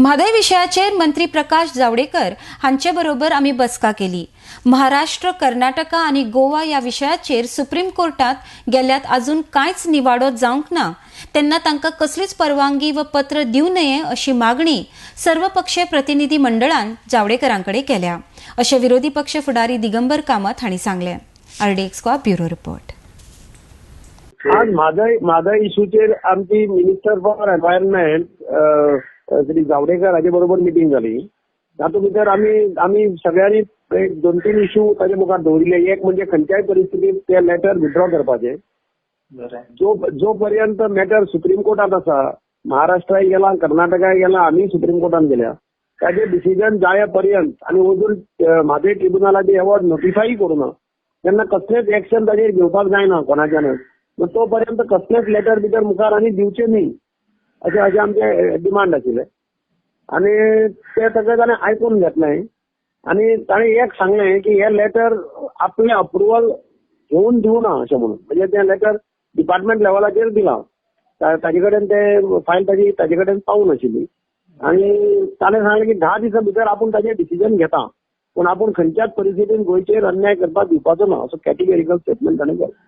म्हादय विशयाचेर मंत्री प्रकाश जावडेकर हांचे बरोबर आमी बसका केली. महाराष्ट्र, कर्नाटका आनी गोवा ह्या विशयाचेर सुप्रीम कोर्टात गेल्यात अजून कांयच निवाडो जावंक ना, तेन्ना तांकां कसलीच परवानगी व पत्र दिवं नये अशी मागणी सर्वपक्षीय प्रतिनिधी मंडळान जावडेकरांकडे केल्या, अशें विरोधी पक्ष फुडारी दिगंबर कामत हांणी सांगलें. RDX Goa, bureau report. आज म्हादय म्हादय इशूचेर आमची minister for environment Shri Javadekar हाचे बरोबर मिटींग जाली. तातूंत भितर आमी आमी सगळ्यांनी एक दोन तीन इशू ताचे मुखार दवरिल्ले. एक म्हणजे खंयच्याय परिस्थितीत ते लेटर विथड्रॉ करपाचे. जो जो पर्यंत मॅटर सुप्रीम कोर्टात आसा, महाराष्ट्राय गेला, कर्नाटकाय गेला, आमी सुप्रीम कोर्टान गेल्या, ताजे डिसिजन जाय पर्यंत आनी अजून म्हादय ट्रिब्युनलाचे अवॉर्ड नोटिफाय करूं ना, तेन्ना कसलेंच एक्शन ताजेर घेवपाक जायना कोणाच्यानच. तो पर्यंत कसलेंच लेटर बिटर मुखार आनी दिवचें न्ही, अशें अशें आमचें डिमांड आशिल्लें. आनी ते सगळें ताणें आयकून घेतलें आनी ताणें एक सांगलें की हें लेटर आपलें अप्रुवल घेवन दिवना अशें म्हणून. म्हणजे तें लेटर डिपार्टमेंट लेवलाचेर दिलां, ताजे कडेन ते फायल ताजी ताजे कडेन पावूं नाशिल्ली. आनी ताणें सांगलें की 10 दिसां भितर आपूण ताजेर डिसिजन घेता, पूण आपूण खंयच्याच परिस्थितीन गोंयचेर अन्याय करपाक दिवपाचो ना, असो कॅटेगरिकल स्टेटमेंट ताणें केलें.